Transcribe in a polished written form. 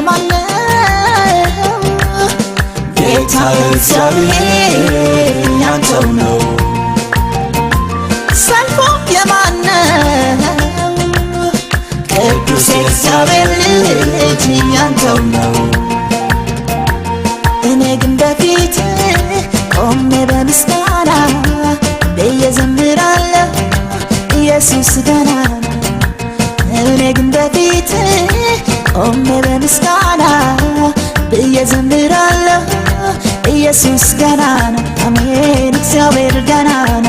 የማነው? ጌታ እግዚአብሔር ያንተው ነው። ሰልፉ የማነው? ቅዱስ የእግዚአብሔር ልጅ ያንተው ነው። እኔ ግን በፊት ቆሜ በምስጋና ብዬ ዘምራለሁ፣ ኢየሱስ ገናና። እኔ ግን በፊት ቆሜ በምስጋና ብዬ ዘምራለሁ፣ ኢየሱስ ገናና። አሜን፣ እግዚአብሔር ገናና።